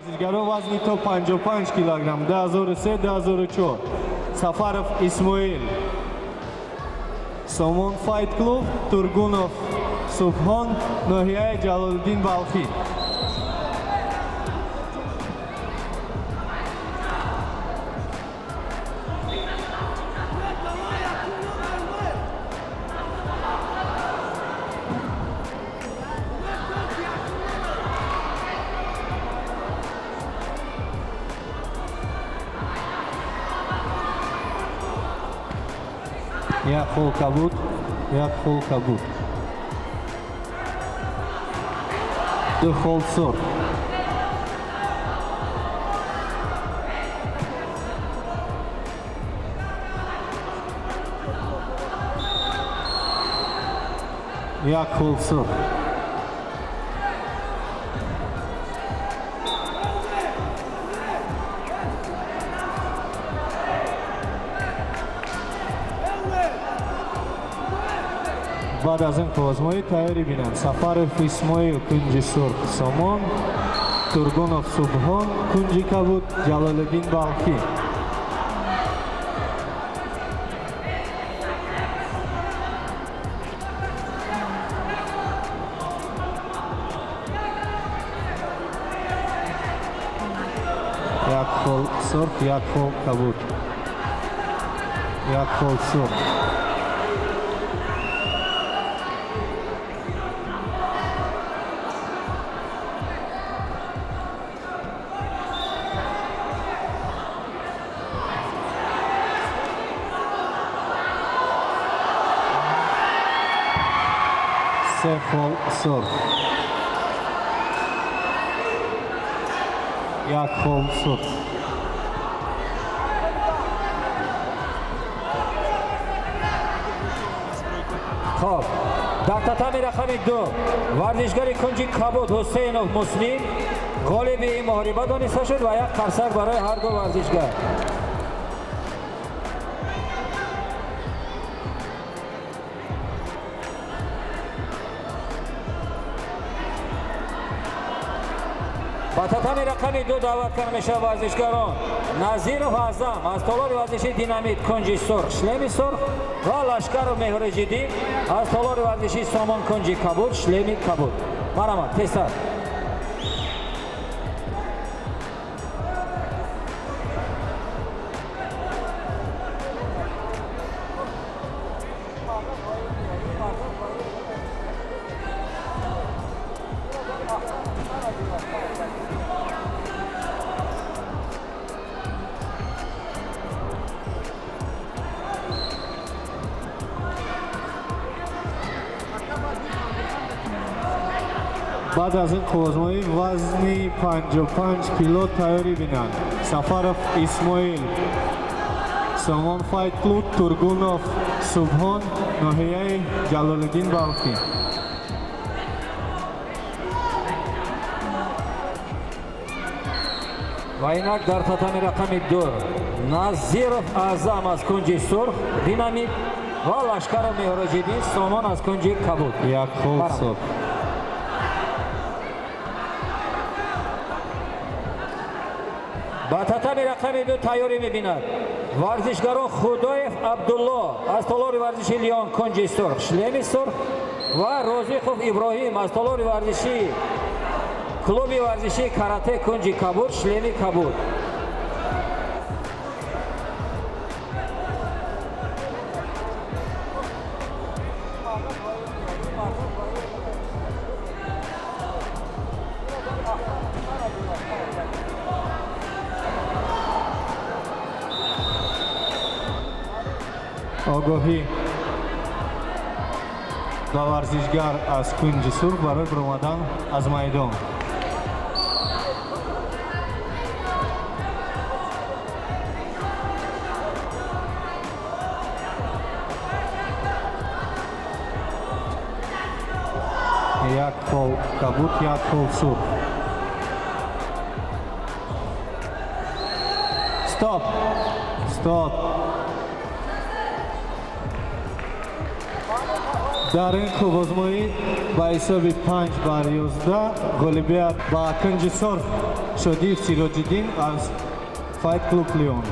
Варзишгарон вазни то 55 килограмм 2003-2004. Сафаров Исмоил, Сомон Файт Клуб, Тургунов Субҳон, ноҳияи Ҷалолиддин Балхӣ. Як хол кабуд, як хол кабуд, ду хол сурх. Як хол сурх. Баъд аз ин қуввазмоӣ тайёрӣ бинанд Сафаров Исмоил, кунҷи сурх, Сомон, Тургунов Субҳон, кунҷи кабуд, Ҷалолиддин Балхӣ. Як хол сурх, як хол кабуд, як хол сурх. Се хол сурх, як хол сурх. Хоб, дар татами рақами 2 варзишгари кунҷи кабуд Ҳусейнов Муслим ғолиби ин муҳориба дониста шуд ва як қарсак барои ҳар ду варзишгар. Ба татами рақами 2 даъват карда мешавад варзишгарон Назиров Аъзам аз толори варзиши Динамит, кунҷи сурх, шлеми сурх, ва Лашкаров Меҳриҷиддин аз толори варзиши Сомон, кунҷи кабуд, шлеми кабуд. Марҳамат, тезтар. Баъд аз ин қуввозмоӣ вазни 55 кило тайёрӣ бинанд Сафаров Исмоил, Сомон Файт Клуб, Тургунов Субҳон, ноҳияи Ҷалолиддин Балхӣ. Ва инак дар татами рақами 2 Назиров Аъзам аз кунҷи сурх, Динамит, ва Лашкаров Меҳроҷиддин, Сомон, аз кунҷи кабуд. Як хол Барам. сурх. Ба татами рақами 2 тайёрӣ мебинад варзишгарон Худоев Абдулло аз толори варзиши Лион, кунҷи сурх, шлеми сурх, ва Розиқов Иброҳим аз толори варзиши клуби варзишии карате, кунҷи кабуд, шлеми кабуд. Огоҳӣ ба варзишгар аз кунҷи сурх барои баромадан аз майдон. Як хол кабуд, як хол сурх. Стоп, стоп! Дар ин хубозмоӣ ба ҳисоби 5-11 ғолибият ба кунҷи сурх. Шодиев Сироҷиддин аз Файт Клуб Леон.